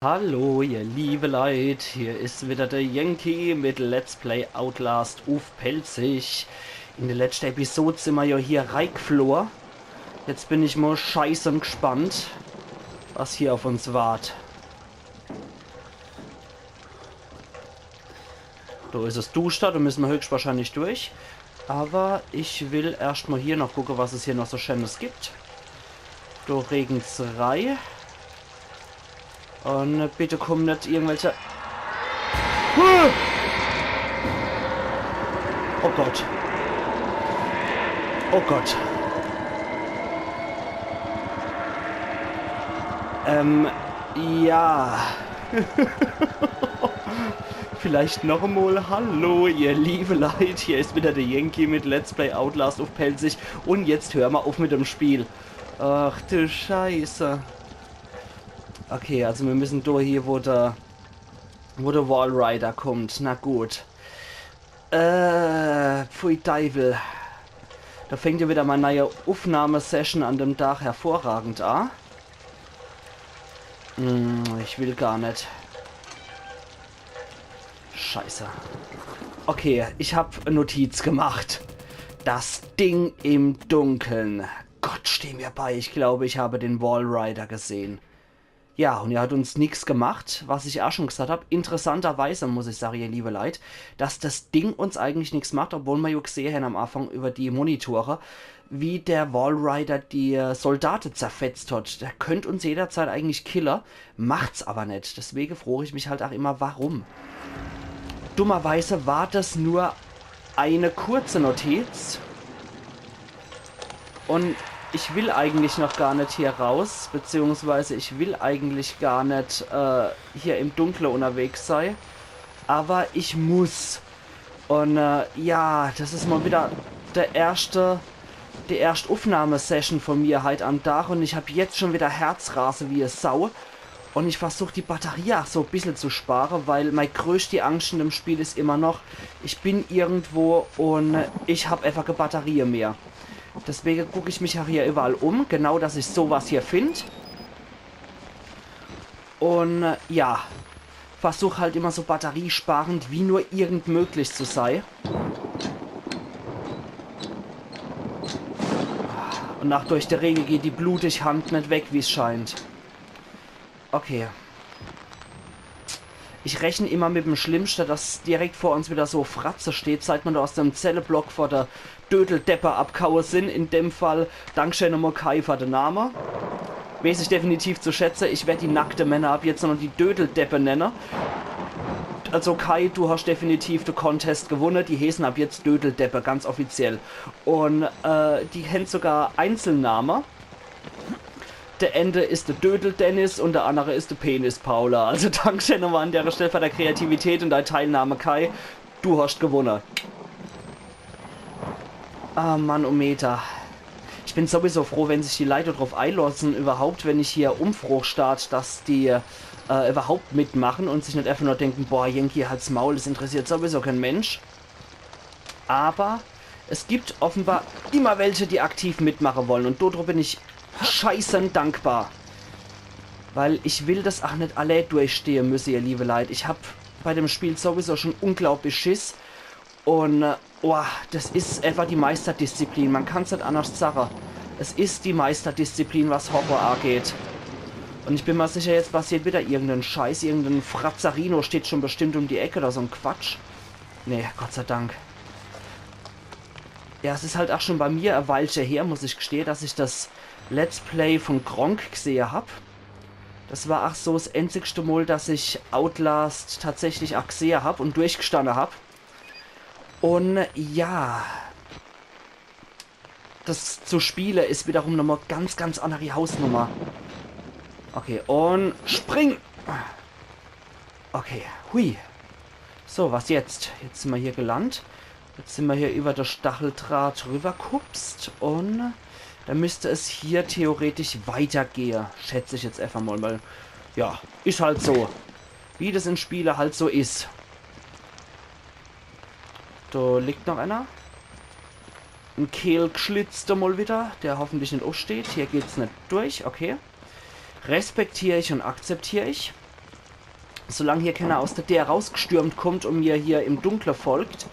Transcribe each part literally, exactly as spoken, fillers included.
Hallo, ihr liebe Leit, hier is wieder der Yankee mit Let's Play Outlast uff Pälzisch. In der letschte Episode sin mer jo hier reigflor. Jetzt bin ich mol scheiße gspannt, was hier uff uns wart. Do is es duschter, do misse mer höchstwahrscheinlich durch. Awwer ich will erscht mol hier noch gucke, was es hier noch so Scheenes gibt. Do regnet's rei. Un bitte kumm net irgendwelche. Huh! Oh Gott. Oh Gott. Ähm, ja. Vielleicht noch emol. Hallo, ihr liebe Leit. Hier is wieder der Yankee mit Let's Play Outlast uff Pälzisch. Un jetzt hör mol uff mit dem Spiel. Ach du Scheiße. Okay, also mir misse do hier, wo der, wo der Walrider kummt. Na gut. Äh, pfui Deiwel. Do fängt jo wieder mei neie Uffnahmesession an dem Dach hervorragend a. Hm, ich will gar net. Scheiße. Okay, ich hab e Notiz gemacht. Das Ding im Dunkeln. Gott, steh mir bei, ich glaube, ich habe den Walrider gesehen. Ja, un er hat uns nix gemacht, was ich a schun gsagt hab. Interessanterweise muss ich sage, ihr liebe Leit, dass das Ding uns eigentlich nix macht, obwohl mer jo gsehe hen am Anfang über die Monitore, wie der Walrider die, äh, Soldate zerfetzt hat. Der könnt uns jederzeit eigentlich kille, macht's awwer net. Deswege frog ich mich halt a immer, warum. Dummerweise war das nur e kurze Notiz. Un ich will eigentlich noch gar net hier raus, beziehungsweise ich will eigentlich gar net, äh, hier im Dunkle unnerwegs sei. Awwer ich muss. Un, äh, ja, das is mol wieder der erschte, die erscht Uffnahmesession vun mir heit am Dach un ich hab jetzt schun wieder Herzrase wie e Sau. Un ich versuch, die Batterie a so e bissel zu spare, weil mei größti Angscht in dem Spiel is immer noch, ich bin irgendwo un ich hab einfach kee Batterie mehr. Deswege guck ich mich a hier überall um, genau, dass ich so was hier find. Un, äh, ja, versuch halt immer so batteriesparend wie nur irgend möglich zu sei. Un ach, durch de Rege geht die blutig Hand net weg, wie's scheint. Okay. Ich rechne immer mit dem Schlimmste, dass direkt vor uns wieder so Fratze steht, seit mer do aus dem Zelleblock vor der Dödeldeppe abgehaue sin. In dem Fall, Dankschee nochmol Kai für de Name. Weeß ich definitiv zu schätze. Ich werd die nackte Männer ab jetzt nur noch die Dödeldeppe nenne. Also Kai, du hast definitiv de Contest gewunne. Die heeßen ab jetzt Dödeldeppe, ganz offiziell. Un, äh, die hen sogar Einzelname. Der ene is de Dödel Dennis un der annere is de Penis Paula. Also Dankschee nochmol an dere Stell für dei Kreativität un dei Teilnahme, Kai. Du hast gewunne. Ah, Mann, oh Meter. Ich bin sowieso froh, wenn sich die Leit druff eilosse, überhaupt, wenn ich hier Umfrog start, dass die, äh, überhaupt mitmache un sich net einfach nur denke, boah, Yankee, halt's Maul, das interessiert sowieso kee Mensch. Aber es gibt offenbar immer welche, die aktiv mitmache wolle. Un dodruff bin ich scheiße dankbar. Weil ich will das ach net allee durchstehe müsse, ihr liebe Leit. Ich hab bei dem Spiel sowieso schun unglaublich Schiss. Un, äh, boah, das is einfach die Meisterdisziplin. Mer kann's net annerscht sage. Es is die Meisterdisziplin, was Horror ageht. Un ich bin mer sicher, jetzt passiert wieder irgend en Scheiß. Irgend en Fratzerino steht schun bestimmt um die Eck oder so en Quatsch. Nee, Gott sei Dank. Ja, es is halt ach schun bei mir e Weilche her, muss ich gestehe, dass ich das Let's Play vun Gronkh gsehe hab. Das war ach so s enzigste Mol, dass ich Outlast tatsächlich ach gsehe hab un durchgestanne hab. Un ja, das zu spiele is wiederum nochmol ganz, ganz anneri Hausnummer. Okay, un spring! Okay, hui. So, was jetzt? Jetzt sin mer hier gelandt. Jetzt sin mer hier über das Stacheldraht rübergehupst un dann müsst es hier theoretisch weitergehe, schätz ich jetzt einfach mol, weil, ja, is halt so. Wie das in Spiele halt so is. Do liegt noch einer. En Kehlgschlitzter mol wieder, der hoffentlich net uffsteht. Hier geht's net durch, okay. Respektier ich un akzeptier ich. Solang hier kenner aus de Deer rausgestürmt kommt und mir hier im Dunkle folgt,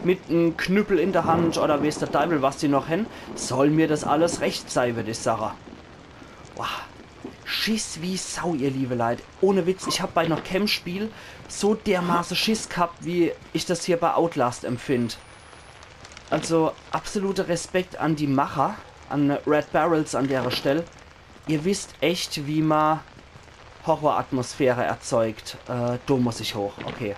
mit em Knüppel in de Hand oder weeß de Deiwel, was die noch hen, soll mir das alles recht sei, würd ich sage. Boah. Schiss wie Sau, ihr liebe Leit. Ohne Witz, ich hab bei noch keem Spiel so dermaße Schiss gehabt, wie ich das hier bei Outlast empfind. Also absoluter Respekt an die Macher, an Red Barrels an dere Stell. Ihr wisst echt, wie ma Horroratmosphäre erzeugt. Äh, do muss ich hoch, okay.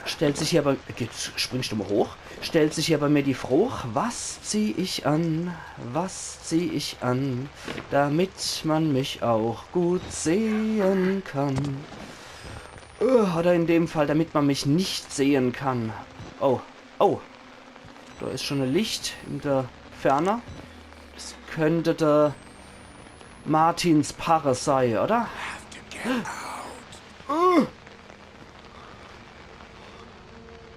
Stellt sich hier bei... Jetzt springst du mal hoch. Stellt sich hier bei mir die Froch, was zieh ich an? Was zieh ich an, damit man mich auch gut sehen kann? Äh, oder in dem Fall, damit man mich nicht sehen kann. Oh, oh. Da is schon e Licht in de Ferne. Das könnte de Martins Parre sei, oder?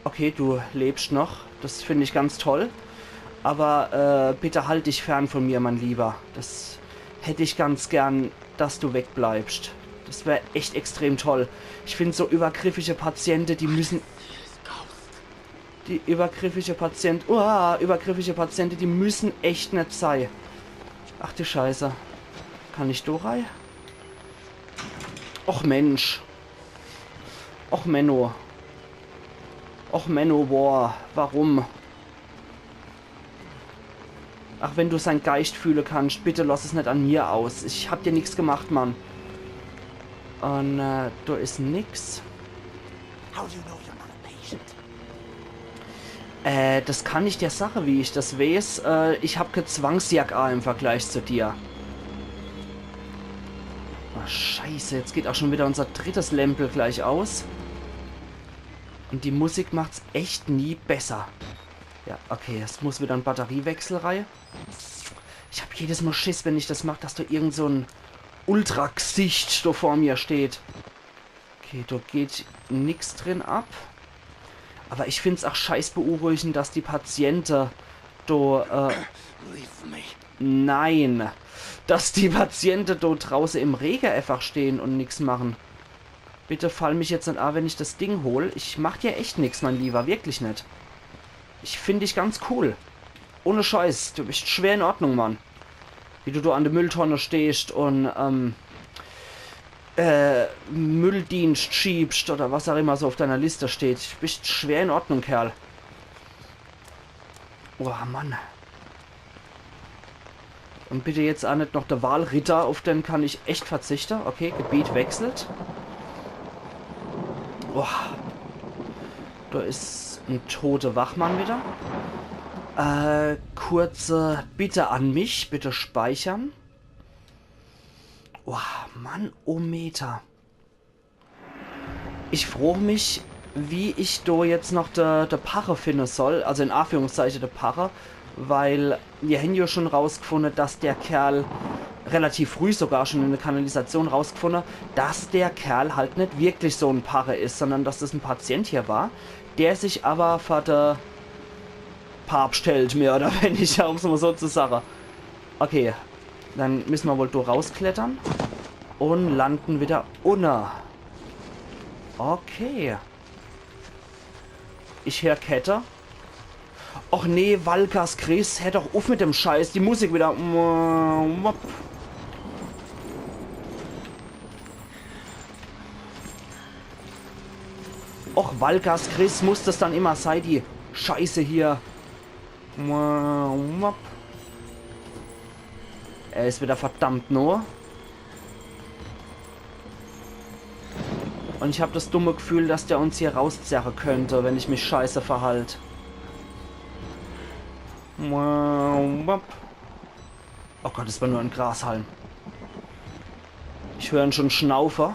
Okay, du lebst noch. Das find ich ganz toll. Aber äh, bitte halt dich fern von mir, mein Lieber. Das hätt ich ganz gern, dass du wegbleibst. Das wär echt extrem toll. Ich find so übergriffige Patiente, die müssen Die übergriffige Patient... Uah, übergriffige Patiente, die müssen echt net sei. Ach du Scheiße. Kann ich do rei? Och Mensch. Och Menno. Och Menno, boah. Warum? Ach, wenn du sein Geist fühle kannst, bitte lass es net an mir aus. Ich hab dir nix gemacht, Mann. Und äh, do is nix. How do you know you're not a patient? Äh, das kann ich dir sage, wie ich das weeß. Äh, ich hab ke Zwangsjack a im Vergleich zu dir. Oh, Scheiße, jetzt geht auch schon wieder unser drittes Lämpel gleich aus. Und die Musik macht's echt nie besser. Ja, okay, es muss wieder en Batteriewechsel rei. Ich hab jedes Mal Schiss, wenn ich das mach, dass do irgend so en Ultragsicht do vor mir steht. Okay, do geht nix drin ab. Aber ich find's auch scheiß beunruhigend, dass die Patiente do, äh, Leave me. Nein. Dass die Patiente do drauße im Rege einfach stehen und nix machen. Bitte fall mich jetzt net a, wenn ich das Ding hol. Ich mach dir echt nix, mein Lieber. Wirklich net. Ich find dich ganz cool. Ohne Scheiß. Du bist schwer in Ordnung, Mann. Wie du do an de Mülltonne stehst und, ähm, äh, Mülldienst schiebst oder was auch immer so auf deiner Liste steht. Du bist schwer in Ordnung, Kerl. Oh, Mann. Und bitte jetzt a net noch de Walritter, auf den kann ich echt verzichte. Okay, Gebiet wechselt. Boah. Da is en tote Wachmann wieder. Äh, kurze Bitte an mich, bitte speichern. Boah, Mann, oh Meter. Ich frog mich, wie ich do jetzt noch de, de Parre finne soll, also in Anführungszeiche de Parre, weil mir hen jo schon rausgefunne, dass der Kerl relativ früh sogar schon in de Kanalisation rausgefunne, dass der Kerl halt net wirklich so en Parre is, sondern dass das en Patient hier war, der sich aber vor de Papst hält, mehr oder weniger, um's mal so zu sage. Okay, dann müssen wir wohl do rausklettern und landen wieder unne. Okay. Ich hör Kette. Och nee, Valkas Chris, hör doch uff mit dem Scheiß. Die Musik wieder. Och, Valkas Chris muss das dann immer sei, die Scheiße hier. Er is wieder verdammt nah. Und ich hab das dumme Gefühl, dass der uns hier rauszerre könnte, wenn ich mich scheiße verhalt. Oh Gott, das war nur en Grashalm. Ich hör en schon schnaufe.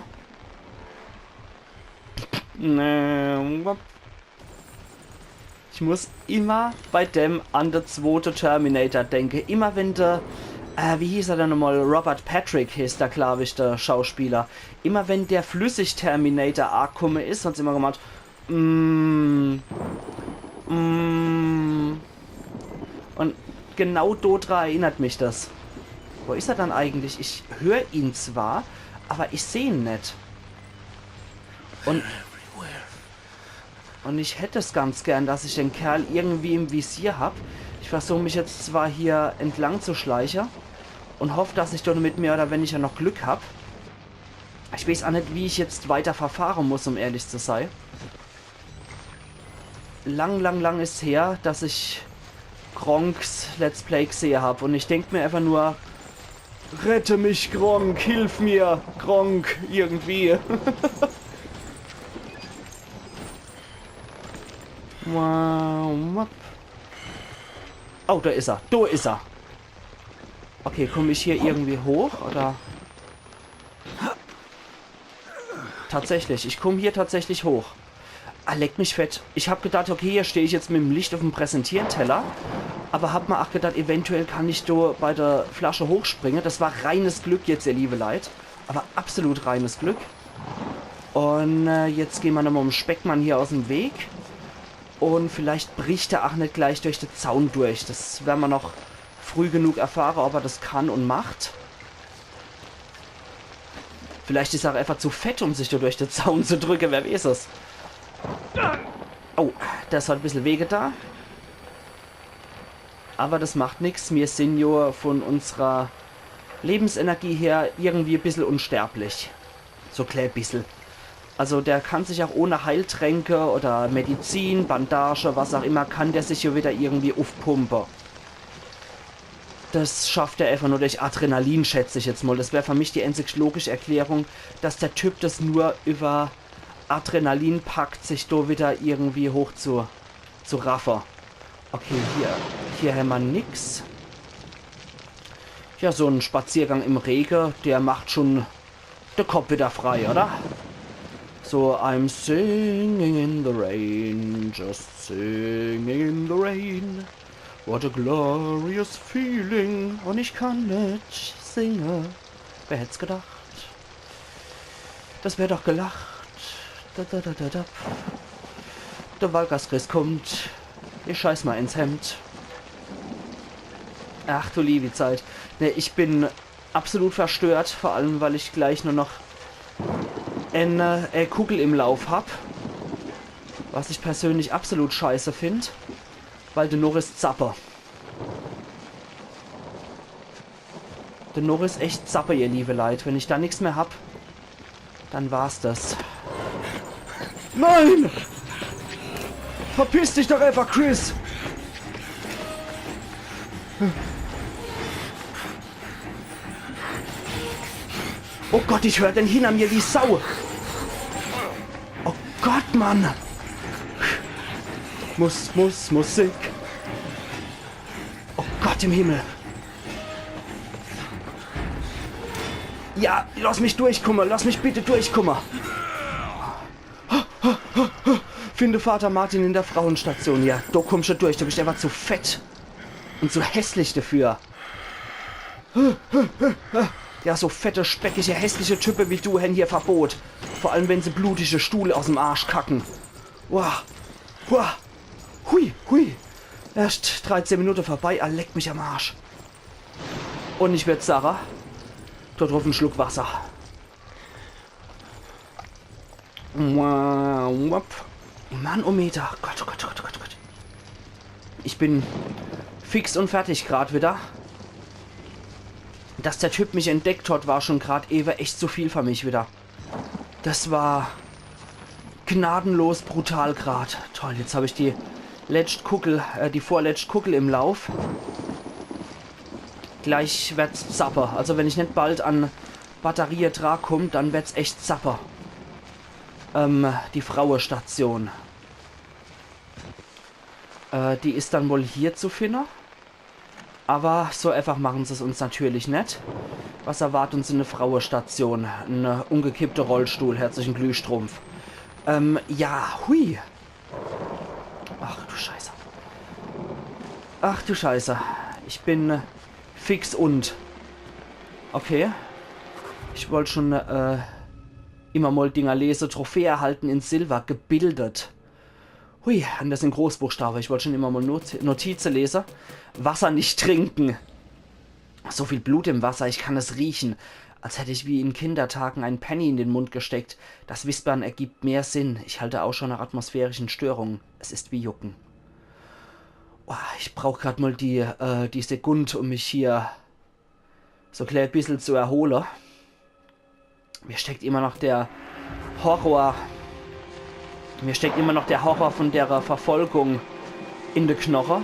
Ich muss immer bei dem an de zwote Terminator denke. Immer wenn de, äh, wie hieß er denn nochmal? Robert Patrick hieß der, glaub ich, der Schauspieler. Immer wenn der Flüssig-Terminator akumme is, hat's immer gemacht, mm, mm. Und genau do dra erinnert mich das. Wo is er dann eigentlich? Ich hör ihn zwar, aber ich seh en net. Und, und ich hätt's ganz gern, dass ich den Kerl irgendwie im Visier hab. Ich versuch mich jetzt zwar hier entlang zu schleiche und hoff, dass ich damit mehr oder weniger noch Glück hab. Ich weeß aa net, wie ich jetzt weiter verfahre muss, um ehrlich zu sei. Lang, lang, lang is her, dass ich Gronks Let's Play gesehe hab. Und ich denk mir einfach nur, rette mich, Gronk, hilf mir, Gronk, irgendwie. Wow, map. Oh, da is er, da is er. Okay, komm ich hier irgendwie hoch, oder? Tatsächlich, ich komm hier tatsächlich hoch. Ah, leck mich fett. Ich hab gedacht, okay, hier steh ich jetzt mit'm Licht uff'm Präsentierenteller. Aber hab mer ach gedacht, eventuell kann ich do bei der Flasche hochspringe. Das war reines Glück jetzt, ihr liebe Leit. Aber absolut reines Glück. Und äh, jetzt gehn mer nochmal dem Speckmann hier aus'm Weg. Und vielleicht bricht er ach net gleich durch de Zaun durch. Das wer mer noch früh genug erfahre, ob er das kann und macht. Vielleicht is er ach einfach zu fett, um sich do durch de Zaun zu drücke, wer weeß es. Oh, das hat e bissel weh getan. Aber das macht nix, mir sin jo von unserer Lebensenergie her irgendwie e bissel unsterblich. So klä bissel. Also der kann sich ach ohne Heiltränke oder Medizin, Bandage, was ach immer, kann der sich jo wieder irgendwie uffpumpe. Das schafft er einfach nur durch Adrenalin, schätz ich jetzt mal. Das wär für mich die einzig logische Erklärung, dass der Typ das nur über Adrenalin packt, sich do wieder irgendwie hoch zu, zu raffe. Okay, hier, hier hämmer nix. Ja, so en Spaziergang im Rege, der macht schon de Kopp wieder frei, oder? So, I'm singing in the rain, just singing in the rain. What a glorious feeling. Und ich kann net singe. Wer hätt's gedacht? Das wär doch gelacht. Da, da, da, da, da. Der Walkerschriss kommt. Ich scheiß mal ins Hemd. Ach du liebe Zeit. Ne, ich bin absolut verstört, vor allem weil ich gleich nur noch eine äh, Kugel im Lauf hab. Was ich persönlich absolut scheiße find, weil de Norris zappe. De Norris echt zappe, ihr liebe Leit. Wenn ich da nix mehr hab, dann war's das. Nein! Verpiss dich doch einfach, Chris! Oh Gott, ich hör den hinter mir wie Sau. Oh Gott, Mann. Muss, muss, Musik. Oh Gott im Himmel. Ja, lass mich durchkumme, lass mich bitte durchkumme. Finde Vater Martin in der Frauenstation. Ja, du kommst schon durch, du bist einfach zu fett. Und zu hässlich dafür. Ja, so fette, speckige, hässliche Type wie du hän hier Verbot. Vor allem, wenn se blutige Stuhl aus'm Arsch kacken. Wow. Wow. Hui, hui. Erst dreizehn Minute vorbei, ah, leck mich am Arsch. Und ich würd sage, dort druff en Schluck Wasser. Manometer. Gott, oh Gott, oh Gott, oh Gott, oh Gott. Ich bin fix und fertig grad wieder. Dass der Typ mich entdeckt hat, war schon grad ewe echt zu viel für mich wieder. Das war gnadenlos brutal grad. Toll, jetzt hab ich die letzt Kugel, äh, die vorletzt Kugel im Lauf. Gleich werd's zappe. Also wenn ich net bald an Batterie dra komm, dann werd's echt zappe. Ähm, die Frauestation. Äh, die is dann wohl hier zu finne. Aber so einfach machen se's uns natürlich net. Was erwartet uns in der Frauestation? En ungekippter Rollstuhl, herzlichen Glühstrumpf. Ähm, ja, hui. Ach du Scheiße. Ach du Scheiße. Ich bin fix und. Okay. Ich wollt schon äh, immer mal Dinger lese. Trophäe erhalten in Silber. Gebildet. Hui, und das in Großbuchstabe. Ich wollt schon immer mal Not Notize lese. Wasser nicht trinken. So viel Blut im Wasser, ich kann es riechen. Als hätte ich wie in Kindertagen einen Penny in den Mund gesteckt. Das Wispern ergibt mehr Sinn. Ich halte Ausschau nach atmosphärischen Störungen. Es ist wie Jucken. Boah, ich brauch grad mal die, äh, die Sekund, um mich hier so e klä bissel zu erhole. Mir steckt immer noch der Horror. Mir steckt immer noch der Horror von der Verfolgung in de Knoche.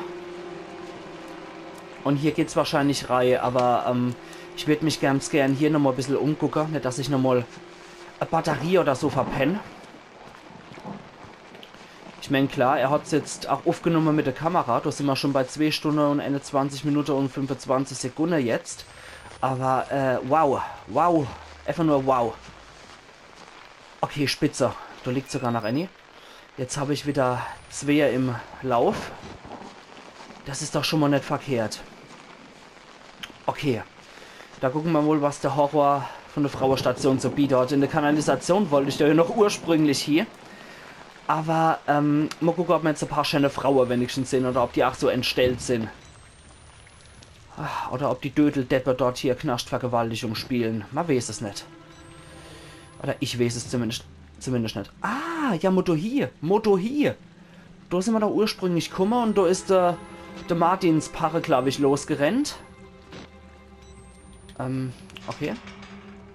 Und hier geht's wahrscheinlich rei, aber ähm, ich würd mich ganz gern hier nochmal e bissel umgucke, net dass ich nochmal e Batterie oder so verpenn. Ich mein, klar, er hat's jetzt auch uffgenomme mit der Kamera. Do sin mer schon bei zwee Stunde und einundzwanzig Minute und fünfundzwanzig Sekunde jetzt. Aber äh, wow, wow, einfach nur wow. Okay, spitze. Do liegt sogar noch ääni. Jetzt hab ich wieder zwee im Lauf. Das is doch schon mal net verkehrt. Okay. Da gucke mer wohl, was der Horror von der Frauestation zu biete hat. In der Kanalisation wollt ich da ja noch ursprünglich hie. Aber ähm, mal gucke, ob mer jetzt e paar schöne Fraue wenigstens sehn oder ob die auch so entstellt sin. Ah, oder ob die Dödeldeppe dort hier Knaschtvergewaltigung spielen. Man weeß es net. Oder ich weeß es zumindest, zumindest net. Ah, ja, Moto hier. Moto hier. Do sin mer doch ursprünglich kumme und do is der, der Martins Parre, glaub ich, losgerennt. Ähm, okay.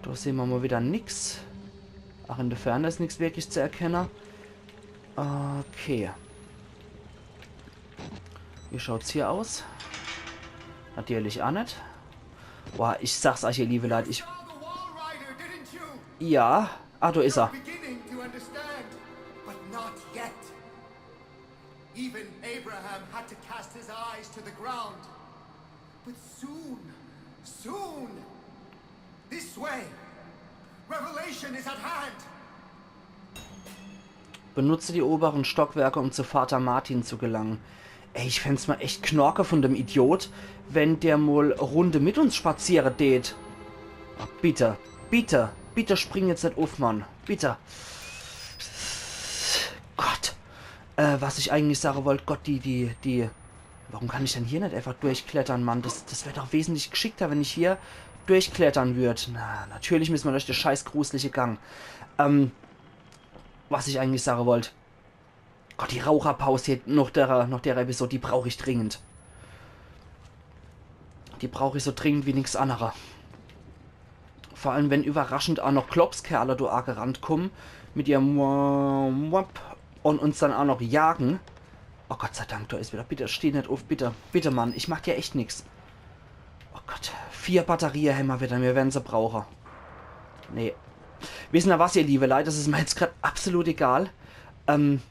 Do sehn mer mal wieder nix. Auch in der Ferne is nix wirklich zu erkenne. Okay. Wie schaut's hier aus? Natürlich auch net. Boah, ich sag's euch, ihr liebe Leute, ich... Ja. Ah, do is er. Even Abraham had to cast his eyes to the ground. But soon, soon, this way, revelation is at hand. Benutze die oberen Stockwerke, um zu Vater Martin zu gelangen. Ey, ich fänd's mal echt knorke von dem Idiot, wenn der mal e Runde mit uns spaziere tät. Oh, bitte, bitte, bitte spring jetzt net uff, Mann. Bitte. Gott. Äh, was ich eigentlich sage wollt, Gott, die, die, die... Warum kann ich denn hier net einfach durchklettere, Mann? Das, das wär doch wesentlich geschickter, wenn ich hier durchklettere würd. Na, natürlich müsse mer durch de scheiß grusliche Gang. Ähm, was ich eigentlich sage wollt. Gott, die Raucherpaus hier noch der, noch der Episode, die brauch ich dringend. Die brauch ich so dringend wie nix annere. Vor allem, wenn überraschend auch noch Klopskerle do agerannt kumme mit ihrem Wap und uns dann auch noch jagen. Oh Gott sei Dank, do is wieder. Bitte, steh net uff, bitte. Bitte, Mann, ich mach dir echt nix. Oh Gott, vier Batterie hämmer wieder, mir wern se brauche. Nee. Wissen er was, ihr liebe Leit, das is mir jetzt grad absolut egal. Ähm,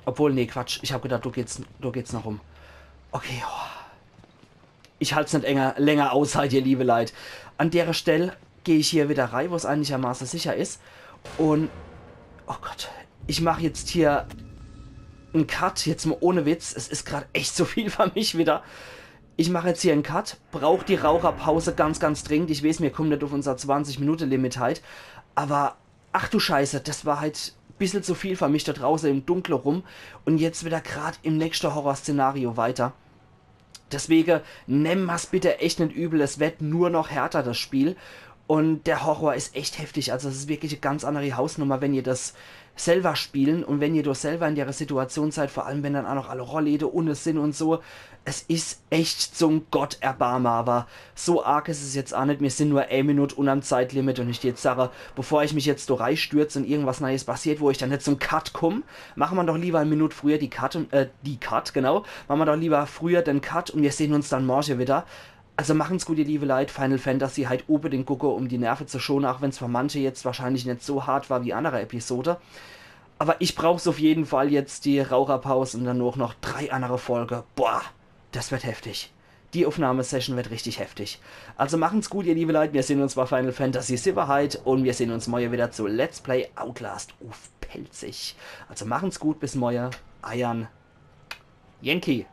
obwohl, nee, Quatsch, ich hab gedacht, do geht's, do geht's noch um. Okay, oh. Ich halt's net enger, länger aus heit, ihr liebe Leit. An dere Stell geh ich hier wieder rei, wo's einigermaße sicher is. Und, oh Gott, ich mach jetzt hier en Cut, jetzt mal ohne Witz. Es is grad echt zu viel für mich wieder. Ich mach jetzt hier en Cut, brauch die Raucherpause ganz, ganz dringend. Ich weeß, mir kummen net uff unser zwanzig Minute Limit heit, aber ach du Scheiße, das war halt bissel zu viel für mich do drauße im Dunkle rum und jetzt wieder grad im nächste Horrorszenario weiter. Deswege nemm mer's bitte echt net übel, es werd nur noch härter, das Spiel. Und der Horror is echt heftig, also es is wirklich e ganz annere Hausnummer, wenn ihr das selber spielen und wenn ihr do selber in dere Situation seid, vor allem wenn dann auch noch alle Rollläde unne sin und so. Es is echt zum Gott erbarme, aber so arg is es jetzt auch net. Mir sin nur e Minut unterm Zeitlimit und ich jetzt sage, bevor ich mich jetzt do reistürz und irgendwas Neues passiert, wo ich dann net zum Cut kumm, mache mer doch lieber e Minut früher die Cut und, äh, die Cut, genau, mache mer doch lieber früher den Cut und mir sehn uns dann morge wieder. Also machen's gut, ihr liebe Leit, Final Fantasy halt unbedingt gucke, um die Nerve zu schone, auch wenn's für manche jetzt wahrscheinlich net so hart war wie annere Episode. Aber ich brauch's auf jeden Fall jetzt, die Raucherpause und dann auch noch drei annere Folge. Boah, das wird heftig. Die Aufnahmesession wird richtig heftig. Also machen's gut, ihr liebe Leit, mir sehn uns bei Final Fantasy siwwe heit und mir sehn uns morge wieder zu Let's Play Outlast uff Pälzisch. Also machen's gut, bis morge, eiern Yankee.